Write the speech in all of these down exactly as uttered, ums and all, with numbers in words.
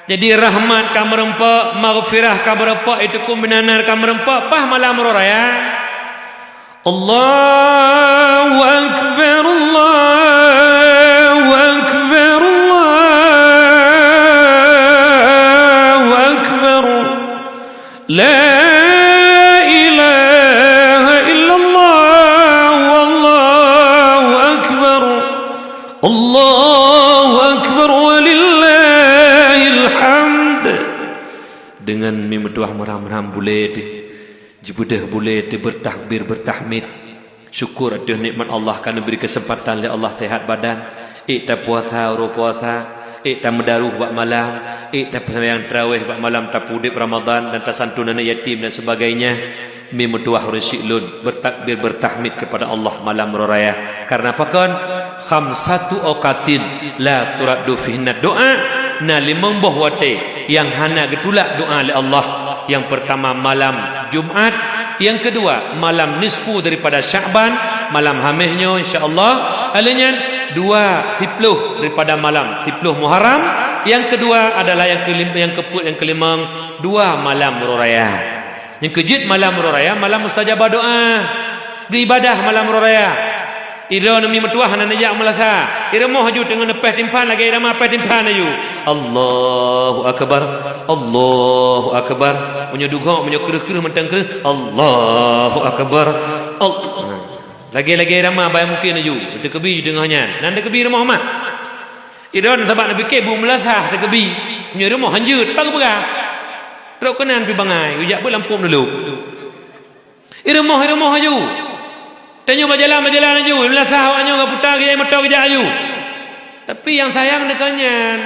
Jadi rahmat ka meureumpok, maghfirah ka meureumpok, itu kum binana ka meureumpok, paih malam uroe raya. Allahu Akbar, Allahu Akbar, Allahu Akbar. La ilaha illallah, wallahu akbar. Allahu akbar, walillahil hamd. Deungon mi meutuah meuram-ram bulée teuh, jibeudôh bulée teuh, bertakbir, bertahmid. Syukur ateueh nikmat Allah ka neubri keuseumpatan lé Allah sehat badan, ék tapuasa uroe puasa, ék tameudaroh bak malam, ék tapeuseumayang tarawih bak malam, tapeudeb Ramadan dan tasanton aneuk yatim dan sebagainya. Mi meutuah ureuëng syik lôn, bertakbir, bertahmid kepada Allah malam uroe raya. Karena pakon? Khamsatu awqatin la turaddu fihinna doa. Na limong boh watée nyang hana geutulak doa lé Allah. Yang pertama malam Jumat, yang kedua malam nisfu daripada Sya'ban, malam Hamis nyoe insya-Allah. Aleuh nyan dua siploh daripada malam siploh Muharram, yang kedua adalah yang kelim-, yang keupeuet, yang kelimong, dua malam uroe raya. Nyang keujeuet malam uroe raya, malam mustajabah doa. Geuibadah malam uroe raya. Idroe neumi meutuah hana neujak meulasa. Irumoh aju teungoh neupéh timphan lagée irama péh timphan aju. Allahu akbar. Allahu akbar. Meunyoe dugok, meunyoe kreueh-kreueh mantong kreueh. Allahu akbar. Al-, lagée-lagée irama bai mungken aju. Teukeubi teungoh nyan. Nan teukeubi rumoh mah. Idroe sabab neupike bu meulasa teukeubi. Meunyoe rumoh hanjeuet, bak geupeugah. Trok keunan pi bangai, geujak beuet lampôh meunulok. Irumoh-irumoh aju. Tanyoe bajalan-bajalan aju, meulasa awak nyoe geuputa geujak moto geujak aju. Tapi nyang sayang deungon nyan,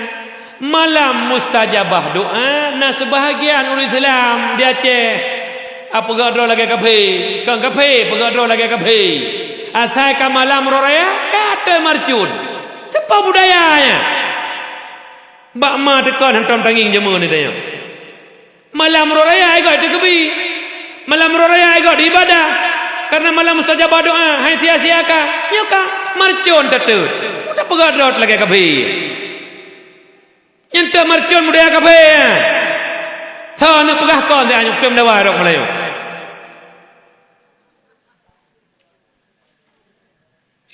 malam mustajabah doa na seubahagian ureuëng Islam di Aceh. A peugah droe lagée kafé, kon kafé peugah droe lagée kafé. Asai ka malam uroe raya, ka ateueh marcon. Teupa budaya nyan. Bak ma teuka hantom tangieng jameun tanyoe. Malam uroe raya ai gob teukeubi. Malam uroe raya ai gob diibadah. Karena malam mustajabah doa, hai sia-sia ka. Nyoe ka marcon teuteuet. Mudah peugah droe lagée kafé. Nyan teuk marcon budaya kafé. Tho neupeugah kon teuh nyoe tem dawa rok Meulayu.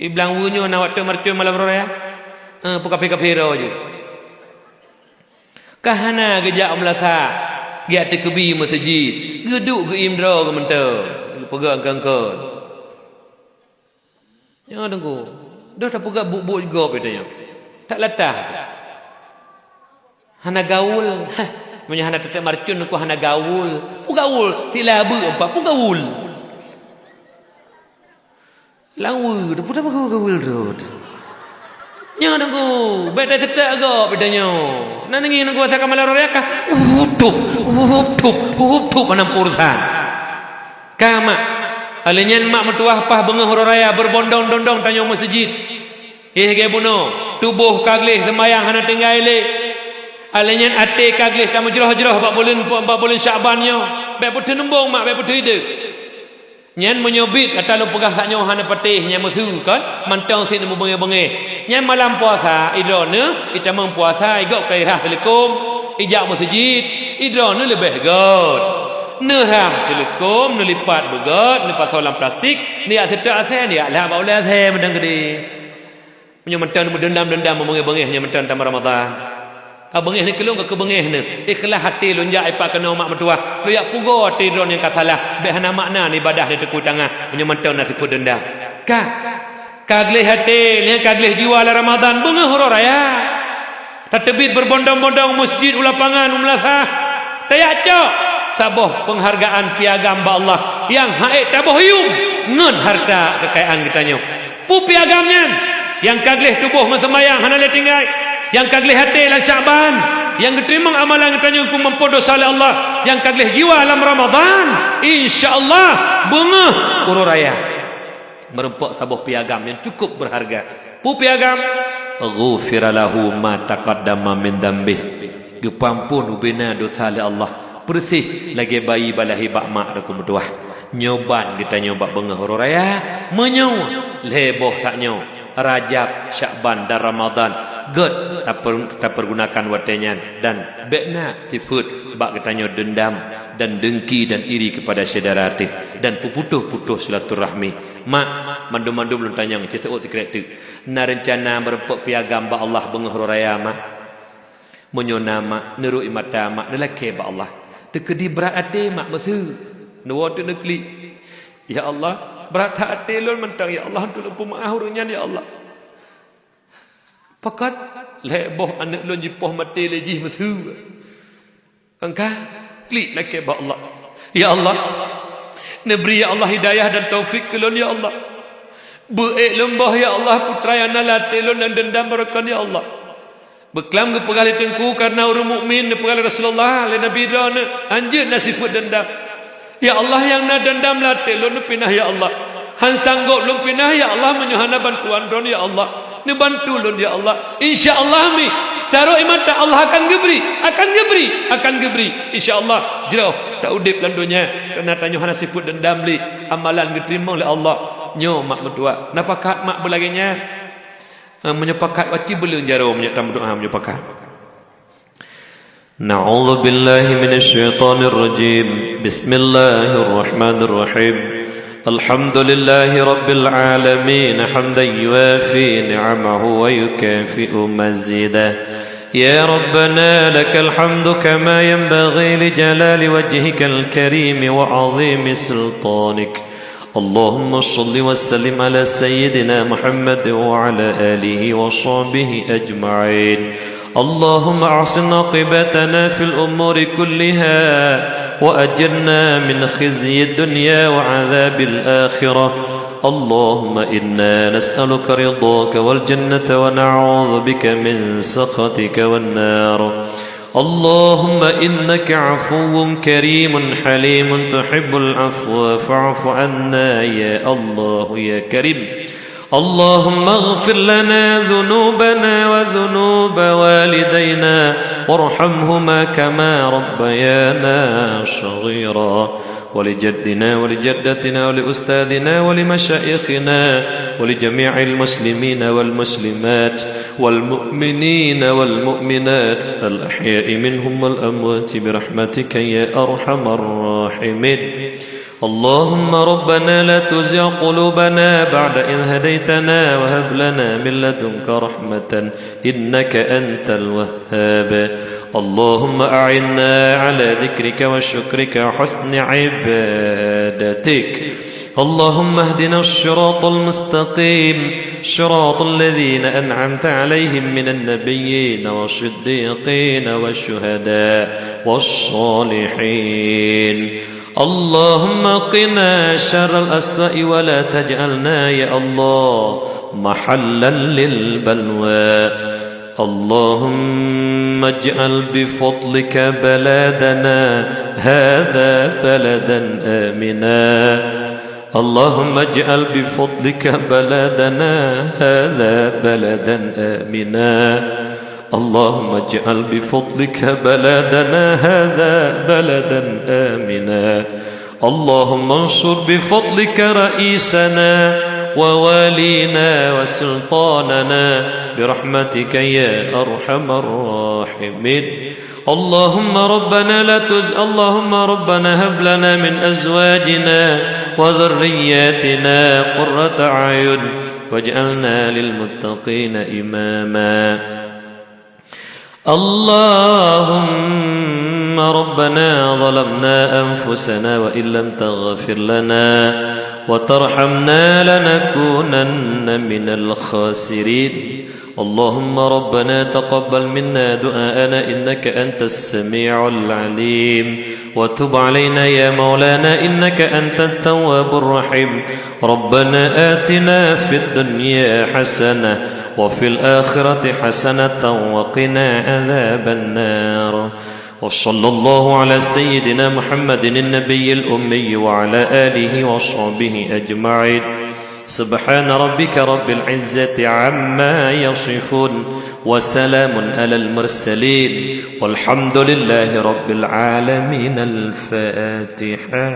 Iblang wu nyoe na watée marcon malam uroe raya. Eh, peukafé-kafé droe ju. Ka hana geujak meulasa, geujak teukeubi meuseujid, geuduek geuiem droe geumeuntoe, geupeugah angkon-angkon. Nyoe deungoe, deuh tapeugah buet-buet gob itu nyoe. Tak latah tu. Hana gaul. Meunyoe hana teuteuek marcon, nyoe hana gaul. Peue gaul? Sila beuet empat, peue gaul? Laweue, peue gaul rot? Nyoe deungoe, bék taseutôt gob ida nyoe. Na neungieng deungoe asai ka malam uroe raya ka. Uhup tup, uhup tup, uhup tup, hana urusan. Ka mak. Aleuh nyan mak meutuwah paih beungoh uroe raya beubondong-dondong tanyoe meuseujid. Éh, lagée bunoe, tuboh ka gleh seumayang hana tinggai lé. Aleuh nyan até ka gleh tameujroh-jroh bak buleuen, bak buleuen Syakban nyoe. Bék peuteunembong mak, bék peuteudeuek. Nyan meunyoe biet ata lôn peugah sak nyoe hana patéh nyang meusu kon, mantong sit neubeungéh-beungéh. Nyan malam puasa, idroeneuh itamong puasa, igob ka irhah teuleukom, ijak meuseujid, idroeneuh leubeh göt. Neurhah teuleukom, neulipat beugöt, neupasoe lam plastik, neujak seutôt asèe, neujak lhah bak ulèe asèe meudang keudéh. Meunyoe mantong meudeundam-deundam, meubeungéh-beungéh nyoe mantong tamong Ramadhan. Ka beungéh neuh keu lôn, ka keubeungéh neuh. Ikhlaih até lôn jak ipak keunoe mak meutuwah. Lôn jak pugoe até droe nyang ka salah. Bék hana makna ibadah di teukui tangah. Meunyoe mantong na sifeuet deundam. Ka. Ka gleh até, nyan ka gleh jiwa lam Ramadhan. Beungoh uroe raya. Tateubiet beubondong-bondong meuseujid u lapangan, u meulasah. Tajak cok saboh peunghargaan piagam bak Allah nyang han ék taboh yuem ngon hareuta keukayaan geutanyoe. Peue piagam nyan? Nyang ka gleh tuboh ngon seumayang hana lé tinggai, nyang ka gleh até lam Syakban, nyang geuteurimong amalan geutanyoe geupeumampôh desya lé Allah, nyang ka gleh jiwa lam Ramadhan, insya Allah beungoh uroe raya. Meurumpok saboh piagam nyang cukup beurharga. Peue piagam? Ghufira lahu ma taqaddama min dzambih. Geupeuamphon ubena desya lé Allah. Peureuseh lagée bayi balahé bak mak teungku meutuwah. Nyoe ban geutanyoe bak beungoh uroe raya, meunyoe lhée boh sak nyoe, Rajab, Syakban dan Ramadhan, Gét taper-, tapeurgunakan watée nyan, dan bék na sifeuet bak geutanyoe deundam dan dengki dan iri keupada syedara teuh dan peuputôh-putôh silaturahmi. Mak, mandum-mandum lôn tanyong, cit seuôt sikrek teuk. Na reuncana meureumpok piagam bak Allah beungoh uroe raya, Mak? Meunyoe na, Mak, neurôk ie mata, Mak, neulakée bak Allah. Teukeudi brat até, Mak, meuseu. Neuwoe teuk neuklik. Ya Allah, brat that até lôn mantong, ya Allah, untuk lôn peumeu'ah ureuëng nyan, ya Allah. Pakat lhée boh aneuëk lôn jipoh maté lé jih meuseu. Angka klik lakée bak Allah. Ya Allah, neubri ya Allah hidayah dan taufik keu lôn ya Allah. Beuék lôn boh ya Allah putra nyang na lam até lôn nyang deundam beureukan ya Allah. Beuklam geupeugah lé Teungku kareuna ureuëng mukmin neupeugah lé Rasulullah lé Nabi droeneuh, hanjeuet na sifeuet deundam. Ya Allah, nyang na deundam lam até lôn neupinah, ya Allah. Han sanggob lôn pinah, ya Allah, meunyoe hana bantuan droeneuh, ya Allah. Neubantu lôn, ya Allah. Insya Allah, mi. Tarôk ie mata, Allah akan geubri, akan geubri, akan geubri. Insya Allah, jroh taudeb lam donya. Kareuna tanyoe hana sifeuet deundam lé, amalan geuteurimong lé Allah. Nyoe mak meutuah. Na pakat mak beulagée nyan? Ah, meunyoe pakat, baca beuleuen jaroe meunyoe tameudoá meunyoe pakat. أعوذ بالله من الشيطان الرجيم. بسم الله الرحمن الرحيم. الحمد لله رب العالمين، حمدا يوافي نعمه ويكافئ مزيده. يا ربنا، لك الحمد كما ينبغي لجلال وجهك الكريم وعظيم سلطانك. اللهم صل وسلم على سيدنا محمد وعلى آله وصحبه أجمعين. اللهم أحسن عاقبتنا في الأمور كلها، وأجرنا من خزي الدنيا وعذاب الآخرة. اللهم إنا نسألك رضاك والجنة، ونعوذ بك من سخطك والنار. اللهم إنك عفو كريم حليم تحب العفو فاعف عنا يا الله يا كريم. اللهم اغفر لنا ذنوبنا وذنوب والدينا وارحمهما كما ربيانا صغيرا. ولجدنا ولجدتنا ولأستاذنا ولمشايخنا ولجميع المسلمين والمسلمات والمؤمنين والمؤمنات الأحياء منهم والأموات برحمتك يا أرحم الراحمين. اللهم ربنا لا تزغ قلوبنا بعد إذ هديتنا وهب لنا من لدنك رحمة إنك أنت الوهاب. اللهم أعنا على ذكرك وشكرك وحسن عبادتك. اللهم اهدنا الصراط المستقيم، صراط الذين أنعمت عليهم من النبيين والصديقين والشهداء والصالحين. اللهم قنا شر الأسوأ ولا تجعلنا يا الله محلا للبلوى. اللهم اجعل بفضلك بلدنا هذا بلدا آمنا. اللهم اجعل بفضلك بلدنا هذا بلدا آمنا. اللهم اجعل بفضلك بلدنا هذا بلدا آمنا. اللهم انصر بفضلك رئيسنا ووالينا وسلطاننا برحمتك يا أرحم الراحمين. اللهم ربنا لا تز-، اللهم ربنا هب لنا من أزواجنا وذرياتنا قرة أعين واجعلنا للمتقين إماما. اللهم ربنا ظلمنا أنفسنا وإن لم تغفر لنا وترحمنا لنكونن من الخاسرين. اللهم ربنا تقبل منا دعاءنا إنك أنت السميع العليم، وتب علينا يا مولانا إنك أنت التواب الرحيم. ربنا آتنا في الدنيا حسنة وفي الآخرة حسنة وقنا عذاب النار. وصلى الله على سيدنا محمد النبي الأمي وعلى آله وصحبه أجمعين. سبحان ربك رب العزة عما يصفون، وسلام على المرسلين، والحمد لله رب العالمين. الفاتحة.